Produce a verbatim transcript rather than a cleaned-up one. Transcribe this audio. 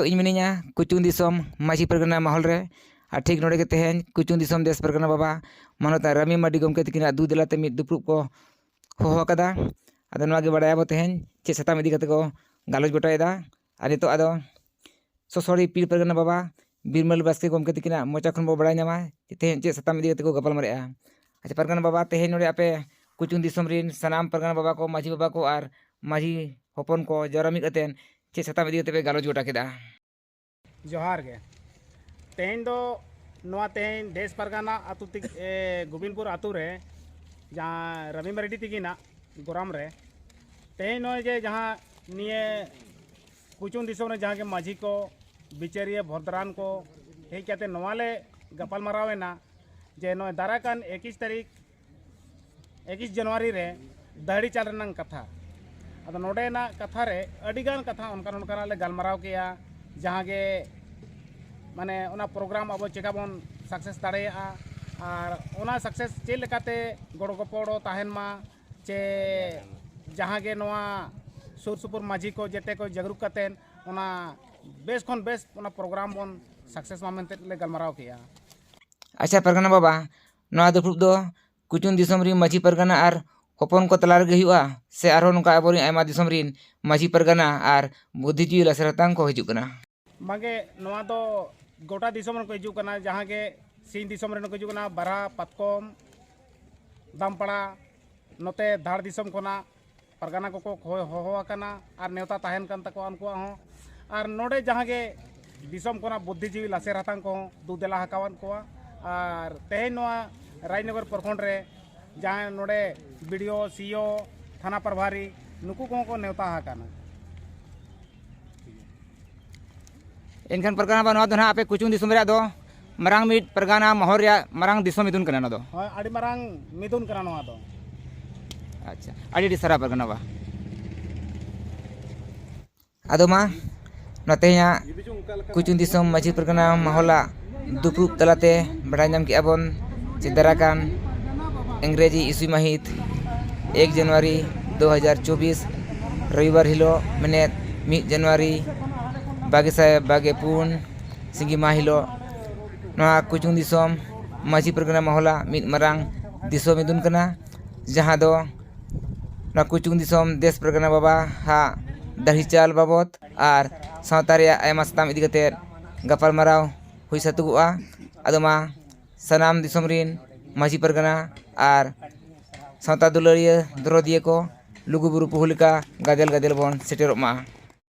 ᱤᱧ ᱢᱤᱱᱟᱹᱧᱟ ᱠᱩᱪᱩᱝ ᱫᱤᱥᱚᱢ ᱢᱟᱹᱡᱷᱤ ᱯᱟᱨᱜᱟᱱᱟ ᱢᱟᱦᱚᱞ ᱨᱮ᱾ ᱟᱨ ᱴᱷᱤᱠ ᱱᱚᱰᱮ ᱜᱮ ᱛᱮᱦᱮᱧ ᱠᱩᱪᱩᱝ ᱫᱤᱥᱚᱢ ᱫᱮᱥ ᱯᱟᱨᱜᱟᱱᱟ ᱵᱟᱵᱟ ᱢᱟᱱᱚᱛ ᱨᱟᱢᱤ ᱢᱟᱨᱰᱤ ᱜᱚᱢᱠᱮ ᱛᱟᱹᱠᱤᱱᱟᱜ ᱫᱩ ᱫᱮᱞᱟ ᱛᱮ ᱢᱤᱫ ᱫᱩᱯᱲᱩᱵ ᱠᱚ ᱦᱚᱦᱚ ᱟᱠᱟᱫᱟ᱾ ᱟᱫᱚ ᱱᱚᱣᱟ ᱜᱮ ᱵᱟᱲᱟᱭᱟᱵᱚ ᱛᱮᱦᱮᱧ ᱪᱮᱫ ᱥᱟᱛᱟᱢ ᱤᱫᱤ ᱠᱟᱛᱮ ᱠᱚ ᱜᱟᱞᱚᱪ ᱜᱚᱴᱟᱭᱮᱫᱟ᱾ ᱟᱨ ᱱᱤᱛᱚᱜ ᱟᱫᱚ ᱥᱚᱥᱚᱲᱤ ᱯᱤᱲ ᱯᱟᱨᱜᱟᱱᱟ ᱵᱟᱵᱟ ᱵᱤᱨᱢᱟᱹᱞ ᱵᱟᱥᱠᱮ ᱜᱚᱢᱠᱮ ᱛᱟᱹᱠᱤᱱᱟᱜ ᱢᱚᱪᱟ ᱠᱷᱚᱱ ᱵᱚ ᱵᱟᱲᱟᱭ ᱧᱟᱢᱟ ᱡᱮ ᱛᱮᱦᱮᱧ ᱪᱮᱫ ᱥᱟᱛᱟᱢ ᱤᱫᱤ ᱠᱟᱛᱮ ᱠᱚ ᱜᱟᱯᱟᱞ ᱢᱟᱨᱟᱜᱼᱟ᱾ ᱟᱪᱪᱷᱟ ᱯᱟᱨᱜᱟᱱᱟ ᱵᱟᱵᱟ, ᱛᱮᱦᱮᱧ ᱱᱚᱰᱮ ᱟᱯᱮ ᱠᱩᱪᱩᱝ ᱫᱤᱥᱚᱢ ᱨᱤᱱ ᱥᱟᱱᱟᱢ ᱯᱟᱨᱜᱟᱱᱟ ᱵᱟᱵᱟ ᱠᱚ, ᱢᱟᱹᱡᱷᱤ ᱵᱟᱵᱟ ᱠᱚ ᱟᱨ ᱢᱟᱹᱡᱷᱤ ᱦᱚᱯᱚᱱ ᱠᱚ ᱡᱟᱣᱨᱟ ᱢᱤᱫ ᱠᱟᱛᱮᱫ ᱪᱮᱫ ᱥᱟᱛᱟᱢ ᱤᱫᱤ ᱠᱟᱛᱮ ᱯᱮ ᱜᱟᱞᱚᱪ ᱜᱚᱴᱟ ᱠᱮᱫᱟ? ᱡᱚᱦᱟᱨ ᱜᱮ᱾ ᱛᱮᱦᱮᱧ ᱫᱚ ᱱᱚᱣᱟ ᱛᱮᱦᱮᱧ ᱫᱮᱥ ᱯᱟᱨᱜᱟᱱᱟ ᱟᱹᱛᱩ ᱛᱤ-, ᱮ, ᱜᱳᱵᱤᱱᱫᱯᱩᱨ ᱟᱹᱛᱩ ᱨᱮ ᱡᱟᱦᱟᱸ ᱨᱟᱵᱤ ᱢᱟᱨᱰᱤ ᱛᱤᱠᱤᱱᱟᱜ ᱜᱚᱨᱟᱢ ᱨᱮ ᱛᱮᱦᱮᱧ ᱱᱚᱜᱼᱚᱭ ᱡᱮ ᱡᱟᱦᱟᱸ ᱱᱤᱭᱟᱹ ᱠᱩᱪᱩᱝ ᱫᱤᱥᱚᱢ ᱨᱮ ᱡᱟᱦᱟᱸ ᱜᱮ ᱢᱟᱹᱡᱷᱤ ᱠᱚ, ᱵᱤᱪᱟᱹᱨᱤᱭᱟᱹ, ᱵᱷᱚᱫᱽᱨᱟᱱ ᱠᱚ ᱦᱮᱡ ᱠᱟᱛᱮ ᱱᱚᱣᱟ ᱞᱮ ᱜᱟᱯᱟᱞᱢᱟᱨᱟᱣ ᱮᱱᱟ ᱡᱮ ᱱᱚᱜᱼᱚᱭ ᱫᱟᱨᱟᱭ ᱠᱟᱱ ᱮᱠᱤᱥ ᱛᱟᱹᱨᱤᱠᱷ, ᱮᱠᱤᱥ ᱡᱟᱱᱩᱣᱟᱨᱤ ᱨᱮ ᱫᱟᱹᱦᱲᱤ ᱪᱟᱞ ᱨᱮᱱᱟᱜ ᱠᱟᱛᱷᱟ᱾ ᱟᱫᱚ ᱱᱚᱰᱮᱱᱟᱜ ᱠᱟᱛᱷᱟ ᱨᱮ ᱟᱹᱰᱤᱜᱟᱱ ᱠᱟᱛᱷᱟ ᱚᱱᱠᱟ ᱱᱚᱝᱠᱟᱱᱟᱜ ᱞᱮ ᱜᱟᱞᱢᱟᱨᱟᱣ ᱠᱮᱜᱼᱟ, ᱡᱟᱦᱟᱸ ᱜᱮ ᱢᱟᱱᱮ ᱚᱱᱟ ᱯᱨᱳᱜᱨᱟᱢ ᱟᱵᱚ ᱪᱮᱠᱟ ᱵᱚᱱ ᱥᱟᱠᱥᱮᱥ ᱫᱟᱲᱮᱭᱟᱜᱼᱟ, ᱟᱨ ᱚᱱᱟ ᱥᱟᱠᱥᱮᱥ ᱪᱮᱫ ᱞᱮᱠᱟᱛᱮ ᱜᱚᱲᱚ ᱜᱚᱯᱚᱲᱚ ᱛᱟᱦᱮᱱ ᱢᱟ, ᱪᱮ ᱡᱟᱦᱟᱸ ᱜᱮ ᱱᱚᱣᱟ ᱥᱩᱨ ᱥᱩᱯᱩᱨ ᱢᱟᱹᱡᱷᱤ ᱠᱚ ᱡᱮᱛᱮ ᱠᱚ ᱡᱟᱜᱽᱨᱩᱠ ᱠᱟᱛᱮᱫ ᱚᱱᱟ ᱵᱮᱥ ᱠᱷᱚᱱ ᱵᱮᱥ ᱚᱱᱟ ᱯᱨᱳᱜᱨᱟᱢ ᱵᱚᱱ ᱥᱟᱠᱥᱮᱥ ᱢᱟ ᱢᱮᱱᱛᱮ ᱞᱮ ᱜᱟᱞᱢᱟᱨᱟᱣ ᱠᱮᱜᱼᱟ᱾ ᱟᱪᱪᱷᱟ ᱯᱟᱨᱜᱟᱱᱟ ᱵᱟᱵᱟ, ᱱᱚᱣᱟ ᱫᱩᱯᱲᱩᱵ ᱫᱚ ᱠᱩᱪᱩᱝ ᱫᱤᱥᱚᱢ ᱨᱤᱱ ᱢᱟᱹᱡᱷᱤ ᱯᱟᱨᱜᱟᱱᱟ ᱟᱨ ᱦᱚᱯᱚᱱ ᱠᱚ ᱛᱟᱞᱟ ᱨᱮᱜᱮ ᱦᱩᱭᱩᱜᱼᱟ, ᱥᱮ ᱟᱨᱦᱚᱸ ᱱᱚᱝᱠᱟ ᱟᱵᱚᱨᱮᱱ ᱟᱭᱢᱟ ᱫᱤᱥᱚᱢ ᱨᱤᱱ ᱢᱟᱹᱡᱷᱤ ᱯᱟᱨᱜᱟᱱᱟ ᱟᱨ ᱵᱩᱫᱽᱫᱷᱤᱡᱤᱵᱤ ᱞᱟᱥᱮᱨ ᱦᱟᱛᱟᱝ ᱠᱚ ᱦᱤᱡᱩᱜ ᱠᱟᱱᱟ? ᱵᱟᱝᱜᱮ, ᱱᱚᱣᱟ ᱫᱚ ᱜᱚᱴᱟ ᱫᱤᱥᱚᱢ ᱨᱮᱱ ᱠᱚ ᱦᱤᱡᱩᱜ ᱠᱟᱱᱟ, ᱡᱟᱦᱟᱸ ᱜᱮ ᱥᱤᱧ ᱫᱤᱥᱚᱢ ᱨᱮᱱ ᱠᱚ ᱦᱤᱡᱩᱜ ᱠᱟᱱᱟ, ᱵᱟᱨᱦᱟ, ᱯᱟᱛᱠᱚᱢ, ᱫᱟᱢᱯᱟᱲᱟ, ᱱᱚᱛᱮ ᱫᱷᱟᱲ ᱫᱤᱥᱚᱢ ᱠᱷᱚᱱᱟᱜ ᱯᱟᱨᱜᱟᱱᱟ ᱠᱚᱠᱚ ᱦᱚ-, ᱦᱚᱦᱚ ᱟᱠᱟᱱᱟ ᱟᱨ ᱱᱮᱣᱛᱟ ᱛᱟᱦᱮᱱ ᱠᱟᱱ ᱛᱟᱠᱚᱣᱟ ᱩᱱᱠᱩᱣᱟᱜ ᱦᱚᱸ᱾ ᱟᱨ ᱱᱚᱰᱮ ᱡᱟᱦᱟᱸ ᱜᱮ ᱫᱤᱥᱚᱢ ᱠᱷᱚᱱᱟᱜ ᱵᱩᱫᱽᱫᱷᱤᱡᱤᱵᱤ ᱞᱟᱥᱮᱨ ᱦᱟᱛᱟᱝ ᱠᱚᱦᱚᱸ ᱫᱩ ᱫᱮᱞᱟ ᱟᱠᱟᱣᱟᱫ ᱠᱚᱣᱟ᱾ ᱟᱨ ᱛᱮᱦᱮᱧ ᱱᱚᱣᱟ ᱨᱟᱡᱽᱱᱚᱜᱚᱨ ᱯᱨᱚᱠᱷᱚᱸᱰ ᱨᱮ ᱡᱟᱦᱟᱸᱭ ᱱᱚᱰᱮ ᱵᱤ ᱰᱤ ᱳ, ᱥᱤ ᱤ ᱳ, ᱛᱷᱟᱱᱟ ᱯᱨᱚᱵᱷᱟᱨᱤ, ᱱᱩᱠᱩ ᱠᱚᱦᱚᱸ ᱠᱚ ᱱᱮᱣᱛᱟ ᱟᱠᱟᱱᱟ᱾ ᱮᱱᱠᱷᱟᱱ ᱯᱟᱨᱜᱟᱱᱟ ᱵᱟᱵᱟ, ᱱᱚᱣᱟ ᱫᱚ ᱱᱟᱦᱟᱜ ᱟᱯᱮ ᱠᱩᱪᱩᱝ ᱫᱤᱥᱚᱢ ᱨᱮᱭᱟᱜ ᱫᱚ ᱢᱟᱨᱟᱝ ᱢᱤᱫ ᱯᱟᱨᱜᱟᱱᱟ ᱢᱚᱦᱚᱞ ᱨᱮᱭᱟᱜ ᱢᱟᱨᱟᱝ ᱫᱤᱥᱚᱢ ᱢᱤᱫᱩᱱ ᱠᱟᱱᱟ ᱱᱚᱣᱟ ᱫᱚ? ᱦᱳᱭ, ᱟᱹᱰᱤ ᱢᱟᱨᱟᱝ ᱢᱤᱫᱩᱱ ᱠᱟᱱᱟ ᱱᱚᱣᱟ ᱫᱚ᱾ ᱟᱪᱪᱷᱟ, ᱟᱹᱰᱤ ᱟᱹᱰᱤ ᱥᱟᱨᱦᱟᱣ ᱯᱟᱨᱜᱟᱱᱟ ᱵᱟᱵᱟ᱾ ᱟᱫᱚ ᱢᱟ, ᱱᱚᱣᱟ ᱛᱮᱦᱮᱧᱟᱜ ᱠᱩᱪᱩᱝ ᱫᱤᱥᱚᱢ ᱢᱟᱹᱡᱷᱤ ᱯᱟᱨᱜᱟᱱᱟ ᱢᱚᱦᱚᱞᱟᱜ ᱫᱩᱯᱲᱩᱵ ᱛᱟᱞᱟᱛᱮ ᱵᱟᱲᱟᱭ ᱧᱟᱢ ᱠᱮᱜᱼᱟ ᱵᱚᱱ ᱡᱮ ᱫᱟᱨᱟᱭ ᱠᱟᱱ ᱤᱝᱨᱮᱡᱤ ᱤᱥᱩᱭ ᱢᱟᱹᱦᱤᱛ ᱮᱠ ᱡᱟᱱᱩᱣᱟᱨᱤ ᱫᱩ ᱦᱟᱡᱟᱨ ᱪᱚᱵᱵᱤᱥ, ᱨᱚᱵᱤᱵᱟᱨ ᱦᱤᱞᱳᱜ, ᱢᱮᱱᱮᱫ ᱢᱤᱫ ᱡᱟᱱᱩᱣᱟᱨᱤ ᱵᱟᱜᱮ ᱥᱟᱭ ᱵᱟᱜᱮ ᱯᱩᱱ ᱥᱤᱸᱜᱤ ᱢᱟᱦᱟ ᱦᱤᱞᱳᱜ ᱱᱚᱣᱟ ᱠᱩᱪᱩᱝ ᱫᱤᱥᱚᱢ ᱢᱟᱹᱡᱷᱤ ᱯᱟᱨᱜᱟᱱᱟ ᱢᱚᱦᱚᱞᱟ ᱢᱤᱫ ᱢᱟᱨᱟᱝ ᱫᱤᱥᱚᱢ ᱢᱤᱫᱩᱱ ᱠᱟᱱᱟ, ᱡᱟᱦᱟᱸ ᱫᱚ ᱱᱚᱣᱟ ᱠᱩᱪᱩᱝ ᱫᱤᱥᱚᱢ ᱫᱮᱥ ᱯᱟᱨᱜᱟᱱᱟ ᱵᱟᱵᱟ ᱦᱟᱜ ᱫᱟᱹᱲᱦᱤ ᱪᱟᱞ ᱵᱟᱵᱚᱫ ᱟᱨ ᱥᱟᱶᱛᱟ ᱨᱮᱭᱟᱜ ᱟᱭᱢᱟ ᱥᱟᱛᱟᱢ ᱤᱫᱤ ᱠᱟᱛᱮ ᱜᱟᱯᱟᱞᱢᱟᱨᱟᱣ ᱦᱩᱭ ᱥᱟᱹᱛᱩᱜᱚᱜᱼᱟ᱾ ᱟᱫᱚ ᱢᱟ ᱥᱟᱱᱟᱢ ᱫᱤᱥᱚᱢ ᱨᱤᱱ ᱢᱟᱹᱡᱷᱤ ᱯᱟᱨᱜᱟᱱᱟ ᱟᱨ ᱥᱟᱶᱛᱟ ᱫᱩᱞᱟᱹᱲᱤᱭᱟᱹ ᱫᱚᱨᱚᱫᱤᱭᱟᱹ ᱠᱚ ᱞᱩᱜᱩᱵᱩᱨᱩ ᱯᱩᱦᱩᱞᱤᱠᱟ ᱜᱟᱫᱮᱞ ᱜᱟᱫᱮᱞ ᱵᱚᱱ ᱥᱮᱴᱮᱨᱚᱜ ᱢᱟ᱾